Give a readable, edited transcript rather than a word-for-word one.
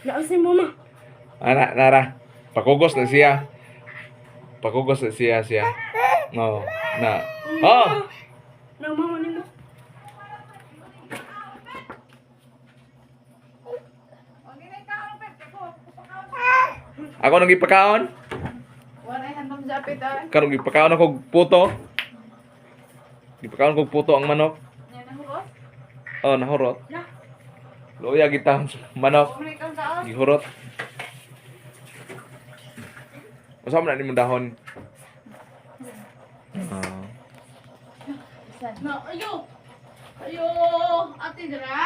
Naa si mama. Ana, nara. Pakugos na siya. Pakugos na siya siya. No, na. Oh! Na mama nimo. Ako nang gipakaon. Wala handom japit ay. Karon gipakaon ako og puto. Gipakaon kog puto ang manok. Yan ang hurot. Oh, nahurot. Na. Luya gitahon sa manok. Bumalik ang taon. Gihurot. Unsa man na nimong dahon? Ah. Na, ayo. Ayo, ate dira.